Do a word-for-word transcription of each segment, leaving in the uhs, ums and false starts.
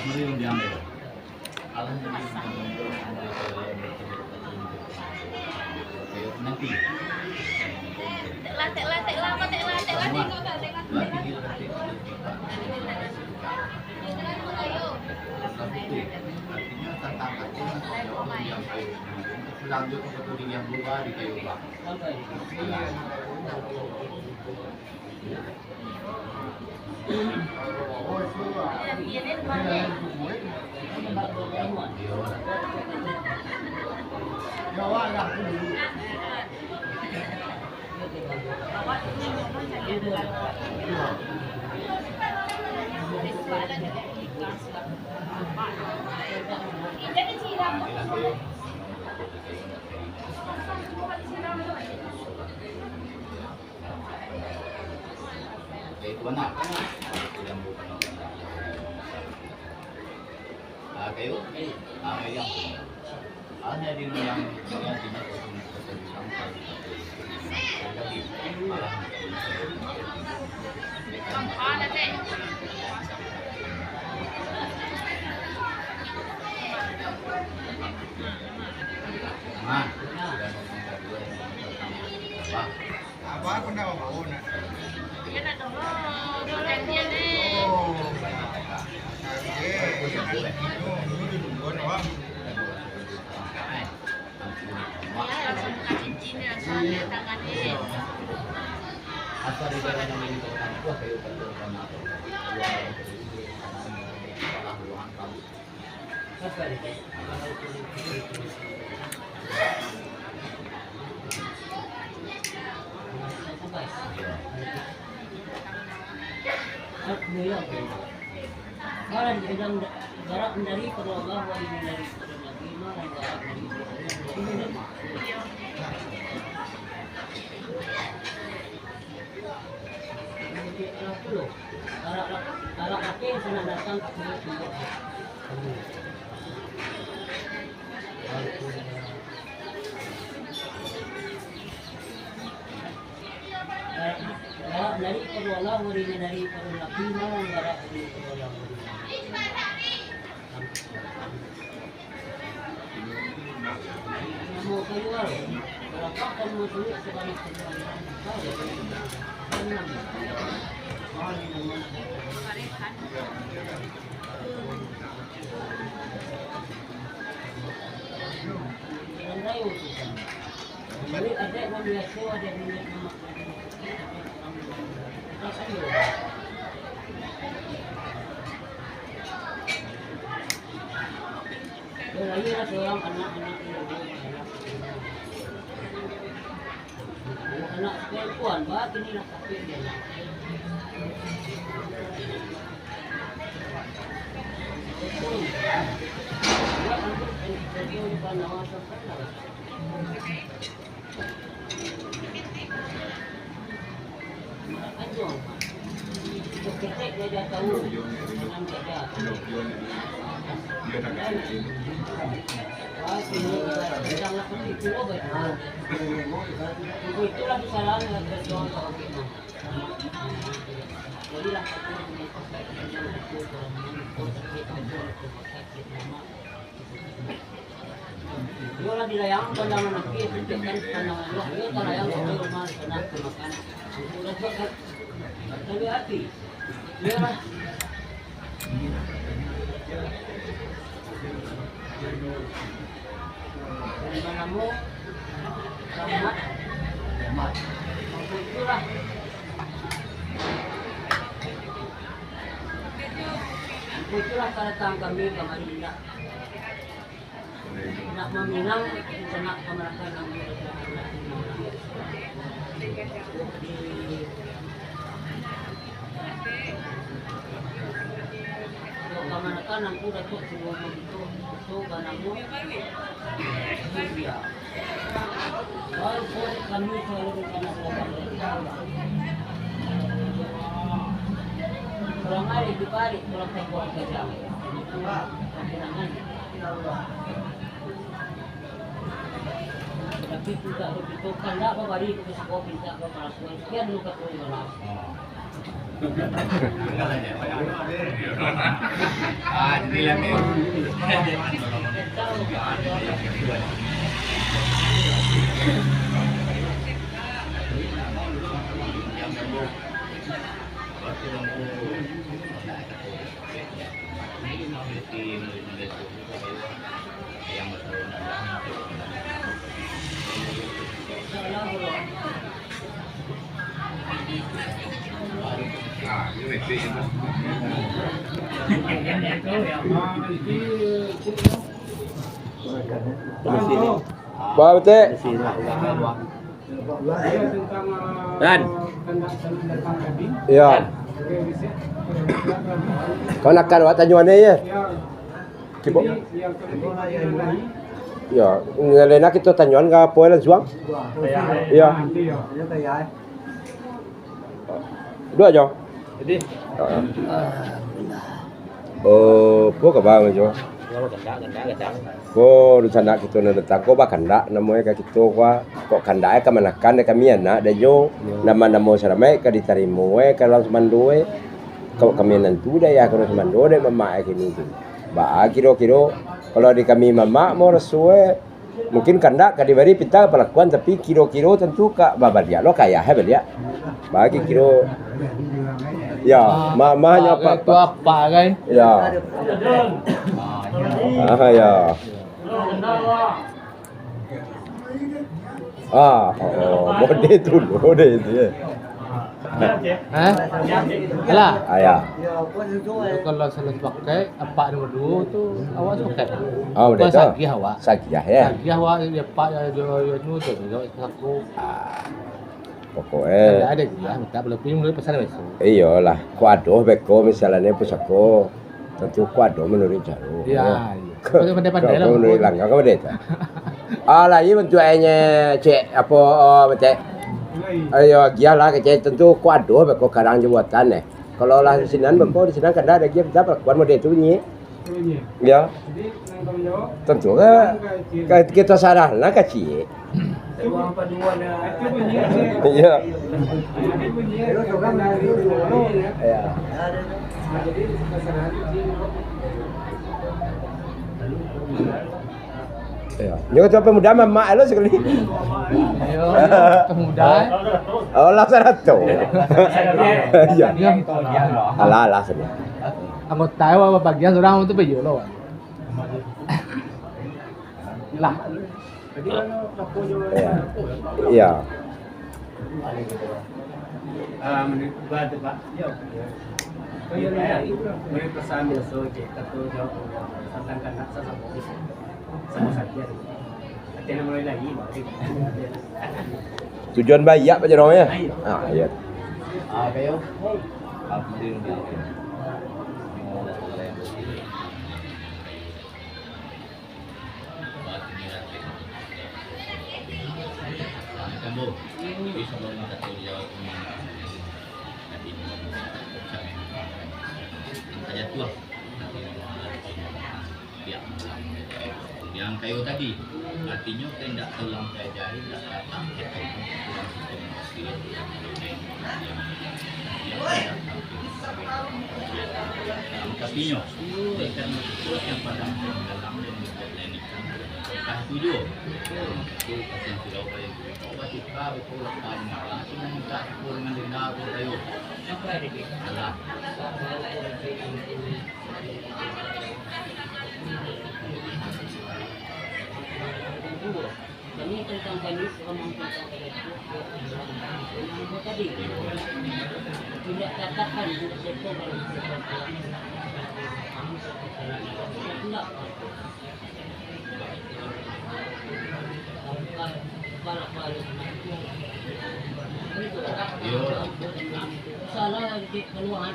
Nanti. Tek lah, tek lah, tek lah, apa tek lah, tek lah, tengok tak, tengok, tek lah. Artinya tentang hati, pulang jo ka diri yang berubah di kayu ubah. Ah, kayu? Ah, yang. Ah, hanya di yang, yang di Nah. Apa aku nak bawa nak? Dia nak tolong, tolong dia ni. Oh. Oke. Dulu, dulu, dulu, dulu. Ya, langsung buka cincin ni, langsung ambil tangan ni. Dari pado Allah, warinya dari pado laki, malah barak dari pado Allah, warinya. Namo kayu aro, barapakan masuak sabanyak sabanyak. Lahirlah seorang anak-anak. Anak sekolah tuan, bah, kini nak sakit dia. Itulah kesalahan yang terjadi. Jadilah aku yang sakit, yang sakit, yang sakit, yang sakit, yang sakit. Iyo lah dilayang pandangan aki, pikirkan pandangan Allah. Iyo talayang sampai rumah, sana makan. Udah buat kan? Tapi hati. Iyo lah. Dari manamu? Rahmat. Maksud itulah. Maksud itulah kedatangan kami kamari, indak. Nak maminang, nak kamanakan nang di kamanakan nang ku Datuak Sri Muhammad itu, itu banamo. Iya. Walaupun kami selalu rencana pulang dari Jawa. Pulang balik, dibalik, pulang ke Jawa. Itu, kenangan. Tapi tidak begitu, kan tidak babari ke sekolah, minta ke perasaan. Sekian dulu kata orang. Ba, betul. Ran. Iyo. Kamanakan awak tanyo ane, yo? Kibo. Yo, ngalena kito tanyoan ka apo langsuang? Iyo. Duo ajo. Jadi, ah. Oh, apo kaba, Jo? Kalau kandak, kandak, kandak. Ko, dunsanak kito nan datang ko bakandak, namonyo ka kito ko, kok kandak e kamanakan dek kami anak, dek nyo, namo-namo salamaik ka ditarimo e, ka urang sumando e. Kok kami nan tu dek ayah ka urang sumando, dek mamak e kini tu. Baa kiro-kiro, kalau di kami mamak mo raso e, mungkin kandak ka dibari pita palakuan, tapi kiro-kiro tantu ka babaliak lo ka ayah e baliak. Baa kiro, ya, ma-, ma nyo apak, apak. Ya. Ah, ya. Ah, oh, mode tu, mode tu, ya. Hah? Alah. Ah, ya. Kalau salah pakai, apak nombor duo tu, awak sapakai. Ah, udah tu. Sagiah awak. Sagiah, ya. Sagiah awak, ya, apak, ya, jo, jo, nu tu, jo, saku. Ah. Pokok e. Kalau ado agiah, minta balaku, mulai pasal besok. Iyolah, kok ado beko misalnyo pusako. Tantu kok ado manuruik caro. Iyo, iyo. Kok, pandai-pandai kok lah, manuruik langkah, kok ado tu. Ah, lai bantuak e nyo, cek, apo, oh, cek. Ayo, agiah lah, kecek, tantu kok ado beko karang jo buatan e. Kalau lah di sinan beko, di sinan kada ado agiah, minta palakuan mode tu bunyi. Iyo. Tantu ka, ka kito sarah lah ka ciek. Iyo. Iyo. Iyo. Nyo ketua pemuda mamak lo sakali. Iyo, pemuda. Oh, lah sarato. Iyo. Iyo. Alah, alah, sajo. Anggota awak bagian surang tu baiyo lo. Lah. Iyo. Iyo. Ah, menurut gua tu, Pak. Yo. Menurut pesan biaso je, kato jo tantang kanak sasamo. Samo sajo. Ati nak mulai lagi, Pak. Tujuan baiak, Pak Jerome, yo? Iyo. Ah, iyo. Ah, kayo. Alhamdulillah. Yang kayo tadi, artinyo, kok indak tolong diajari, indak datang, kurang sistem. Tapi nyo, oleh karena itu yang padang dalam dan juga teknik kan, entah itu juo. Itu pasien sudah paling, oh, batika, itu lepas marah, itu minta syukur dengan denda, itu kayu. Alah. Kami tentang kami, kami tentang kami tadi. Tidak katakan, tidak betul kalau tidak. Tidak. Bukan, bukan, bukan. Salah di keluhan.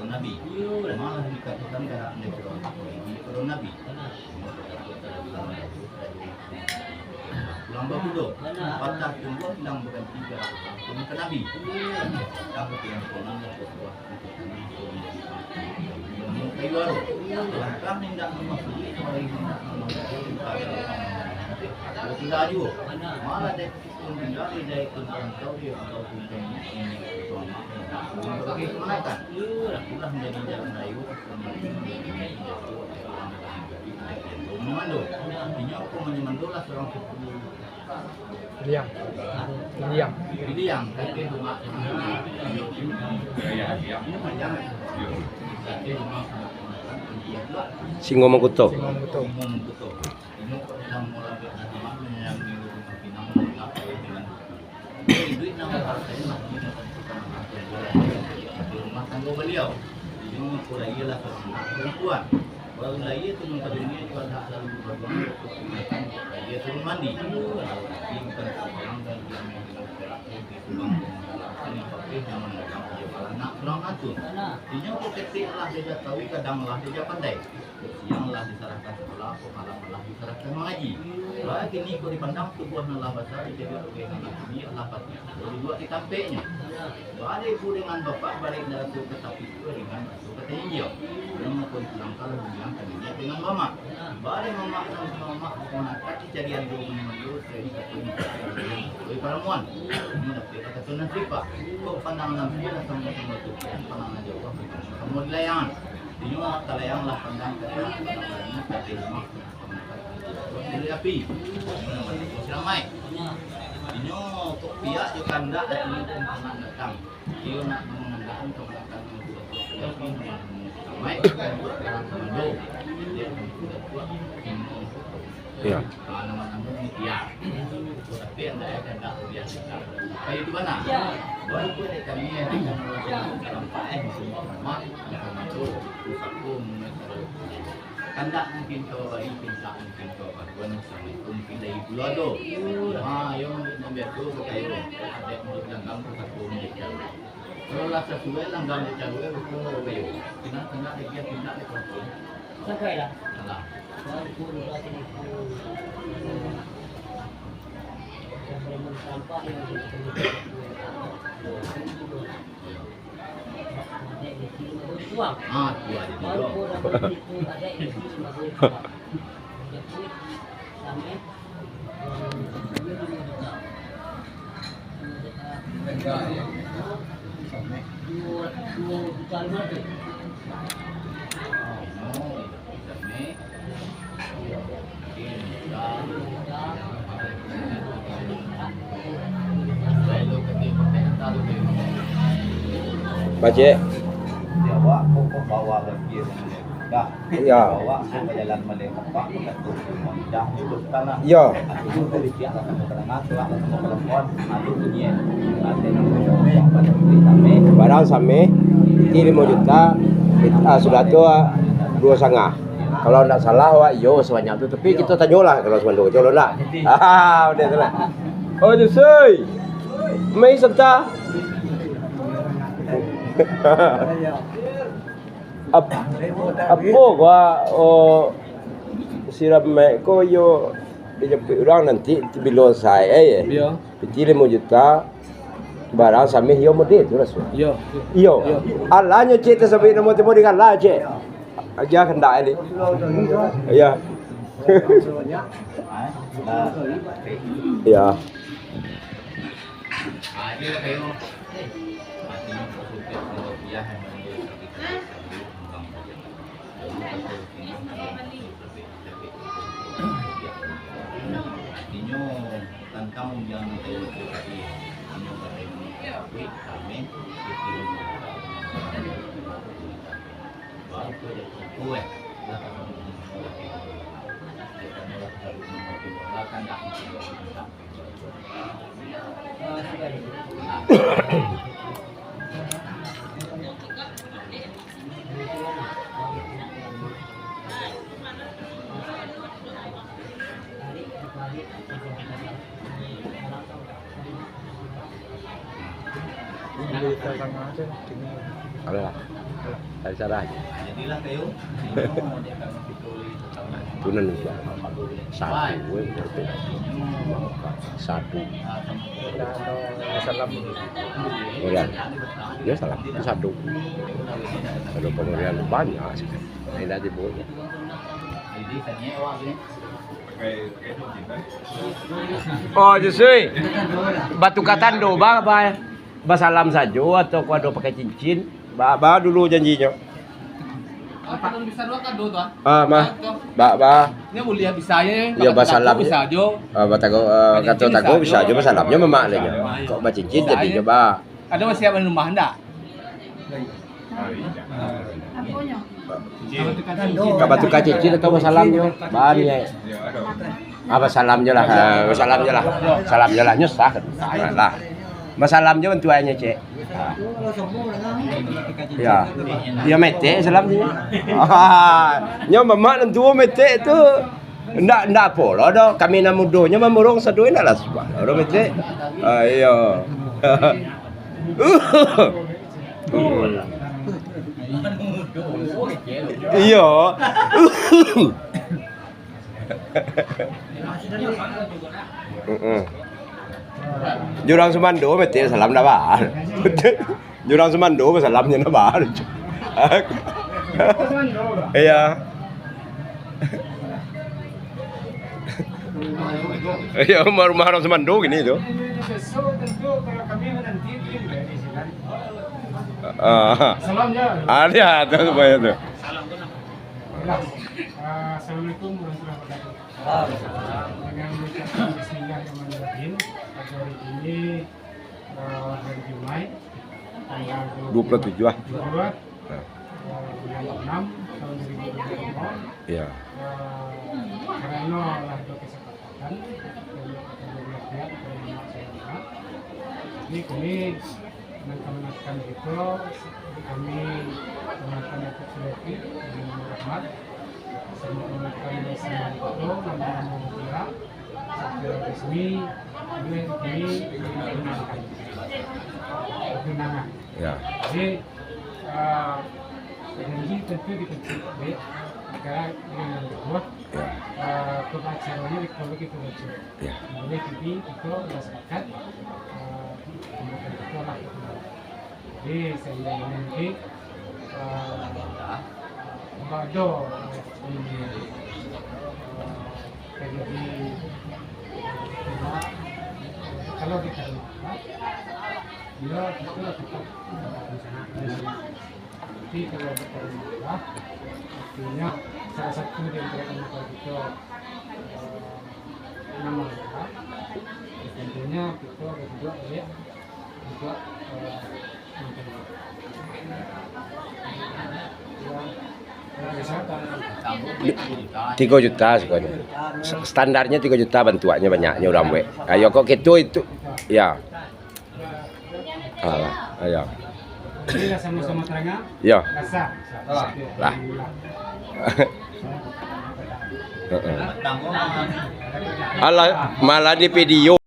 Nabi. Malah dikatokan darah Nabi, Nabi. Pulang bakudo, patah tumbuah bilang baganti darah, turun ka Nabi. Patah tiang konon, kayu aro. Langkah indak mamasuki, kembali indak mamasuki, tingkah dalam. Sudah juo. Malah dek Pun tingga di jahek tun rantau di rantau tun kami, ini, ini, ini, ini, kemenangan. Itulah menjadi jalan raya, memandul. Inyo ko memandul lah surang suku. Liang. Liang. Liang, tapi rumah. Singo Mangkuto. Singo Mangkuto. Singo Mangkuto. Inyo kok dalam moral beragama, yang di rumah pinang, di rumah pinang. Iduik nan bapartai mah, di rumah tanggo baliau. Inyo mangko lahia lah sanak perempuan. Baru lahia tu mangko dunia, juo dak lalu baruang, lahia turun mandi. Tapi bukan sabarang dan dia mangko gerak di Subang, dalam seni papih, nyaman dalam dia baranak surang antun. Inyo kok ketek lah dia tahu, kadang lah dia pandai. Siang lah disarahkan sakolah, malam lah disarahkan mangaji. Baa kini ko dipandang tubuah nan lah basa, dicegak urang nan lah kini, lah pati, baru juo ditampeknyo. Baa ibu dengan bapak, baliak darato ka tapi tuo, ringan raso ka tainjia. Urang mako dipulangkan lah dunia ka niniak dengan mamak. Baa mamak nan mamak, mamak dicarian duo mano-mano, seri katun, oi paramuan. Inyo dapek lah kato nan sipah. Kok pandang nan sipah, samo-samo tukian, pandang nan jauah, samo-samo di layangan. Inyo talayang lah pandang ka rumah, ka rumah, ka rumah, ka rumah. Inyo kok pihak jo kandak, inyo pun pernah datang. Iyo nak mangandakkan kamanakan, tapi nama-nama ramai, dalam komando. Dia pun sudah tua, inyo. Iya. Ah, nama-nama ni dia. Tapi yang saya kandak biasa. Kayu tu mana? Baru pun kami yang akan melakukan sampah, eh, semua rumah, macam tu. Usaha pun, macam tu. Kandak mungkin kau bari, pintak mungkin kau bantuan, assalamualaikum, mungkin dari pulau tu. Ha, yo, ambiak tu, pakai tu. Ada mulut langgam tu, satu mulut tu. Kalau lah sasuai langgam di calo, tu pakai tu. Kena kandak lagi, pintak lagi kau tu. Sampai lah. Alah. Baru pun buat ini pun. Sampai mun sampah yang. Yo. Ah, tu aja dulu. Bacek. Iyo. Iyo. Barang sameh, piti limo juta, pit-, ah, sudah tu, ah, duo satangah. Kalau ndak salah, wak, iyo, sabanyak tu. Tapi kito tanyolah kalau sumando, kalau ndak. Ah, udah tu lah. Oh, Jusui. Mai serta. Ap-, apo gua, oh, siram mek ko yo dijapuik urang nanti bilo sae, eh. Iyo. Piti limo juta, barang sameh yo mode tu raso. Iyo. Iyo. Iyo. Alah nyo cek tasabik namo timo di kala cek. Aja kandak ni. Iyo. Iyo. Artinyo, tantang ujian tadi, inyo kato inyo, kami, baru tu dia kumpul, eh. Alah, dari sana aja. Itu nan udah satu, eh, satu. Pemberian. Ya, salam. Itu satu. Kalau pemberian banyak sekali. Ini dah dibuatnya. Oh, justru batukar tando, ba, ba, basalam sajo atau kok ado pakai cincin? Ba, ba dulu janjinyo. Ah, mah. Ba, ba. Nyo buliah bisa je, iyo, basalam bisa jo. Ah, batago, ah, kato tago bisa jo, basalamnyo mamak le nyo. Kok bacincin jadinyo, ba. Ado masiak di rumah ndak? Ka batukar cincin atau basalam jo? Ba niaik. Ah, basalam jo lah. Ah, basalam jo lah. Salam jo lah. Nyo sah. Lah. Basalam jo bantuaknyo, cek. Ah. Ya. Ya, metek salam jo. Ah, nyo mamak nan tuo metek tu. Ndak, ndak apo lo doh. Kami nan mudonyo mamurung sadoe ndak lah suah lo doh metek. Ah, iyo. Iyo. Mm-mm. Jurang Sumando, metek salam dah, bah. Jurang Sumando, salamnyo dah, bah. Iya. Iya, rumah-rumah urang Sumando gini tu. Ah. Salamnya. Ada, ada supaya tu. Assalamualaikum warahmatullahi wabarakatuh. Dengan mengucapkan bismillahirrahmanirrahim. Pada hari ini, eh, hari Jumaat, tanggal dua puluh tujuh, ah. Dua puluh tujuh, eh, bulan enam tahun dua ribu dua puluh lima. Ya. Eh, karena lah ada kesepakatan, dari pihak, dari mamak saya. Jadi, kami nan kamanakan kito, kami kamanakan itu sudah dengan rahmat, sama kamanakan sama itu, nama-nama dia, secara resmi, oleh kami ditunangkan. Ditunangkan. Ya. Jadi, ah, janji tentu kita cek, baik, agar dengan buah, ya, ah, kebacarannya di keluarga kita baca. Ya. Jadi, kita, kita sudah sepakat, ah, kemudian kita lah. Jadi, sehingga ini nanti, eh, bado, eh, ini, eh, terjadi, eh, kalau kita rumah, ya, kita tetap, eh, rencana. Tapi kalau kita rumah, artinya salah satu di antara anggota kita, eh, nama, tentunya kita berdua, ya, Tigo juta sakonyo. S-, standarnyo tigo juta, bantuaknyo banyaknyo urang buek. Ayo kok kito itu, ya. Alah, ayo. Jadi lah sama-sama terangah. Ya. Rasa. Lah. Heeh. Alah, malah di video.